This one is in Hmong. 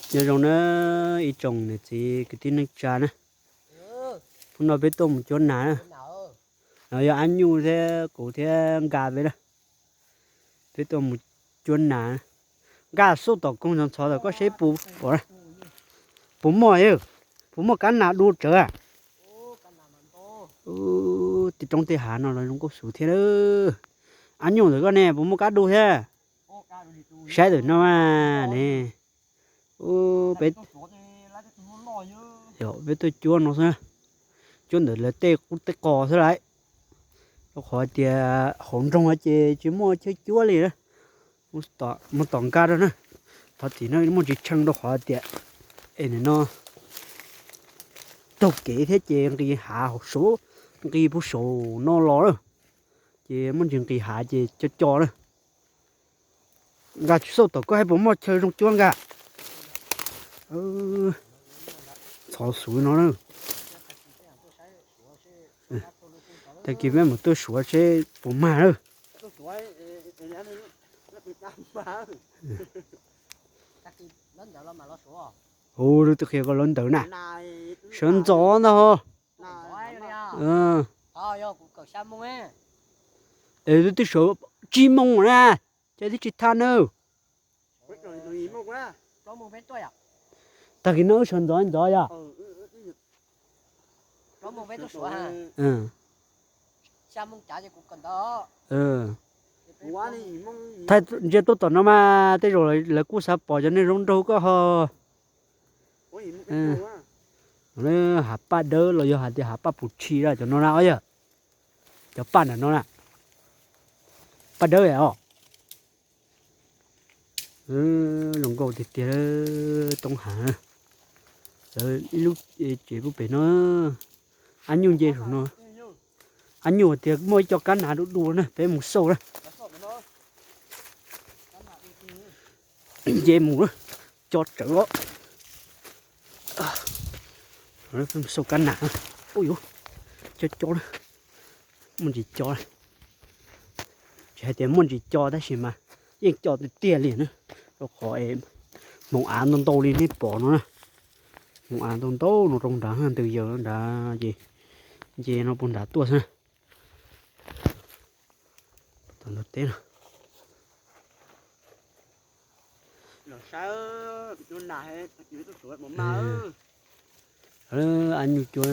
Nyob zoo na ib tsoom niam txiv kwv tij neej tsa na, hnub no peb tuaj mus cuab nas na. No yog Ab Nyuj thiab kuv thiab Nkaj peb na, peb tuaj mus cuab nas. Nkaj, xauj tom koog ntxhov ntxhov tom koj seb puas, puas muaj, puas muaj kab nas du tsawv. Tej roob tej hav no los zoo nkauj xwb thiab. Ab Nyuj ntawm koj ne puas muaj kab du thiab? Saib ntawm no mas ne. Peb, peb tuaj cuab no xwb, cuab ntawm lawv tej qub tej qos xwb lauj. Rau qhov tias hauv nroog ces tsis muaj chaw cuab li. Mus tom Nkaj rau na, thov tim no muaj tsis tsheej rau qhov tias es nim no taug kev thiab ces nqis hav hauv saud, nqis puag saum no los lawm, ces muaj ntsis nqis hav ces co co na. Nkaj, tsis xauj tom koj hais puas muaj chaw zoo cuab Nkaj. Ntxhov xwb no na. Tag kis peb mus tuaj suav seb puas mag lawm. Hu, tus qhia koj lawv ntawd na. Sawv ntxov ntag ho. Es twb sawv tsib moos na, cas twb tsis tag na. Tag kis no wb sawv ntxov ntxov yog. Thaij ntsia tuaj tom no mas tej zaum lawv kuj xav pom cov neeg zoo nraug koj ho. Hav Paj Dawb los yog hais tias Hav Paj Puv Tshis cov no na os yog. Cov paj ntawm no na. Paj Dawb os. Zoo nkauj tiag tiag roob hav. Lawv ib lub tsev pub pem no. Ab Nyuj nce saum no. Ab Nyuj tias muaj ib co kab nas du du na, peb mus xauj na. Nce mus na, co tsawv os. Peb mus xauj kab nas. Ub yuv, co co na, muaj ntsis co. Tsis hais tias muaj ntsis co tab sis mas yeej co tiag tiag li na, rau qhov hmoov av ntau ntau li nej pom no na. Hmoov av ntau ntau no rau nrad ntws yaws nrad ces nce no puag nrad tuaj xwb. Tom ntug teb no. Ab Nyuj cuab.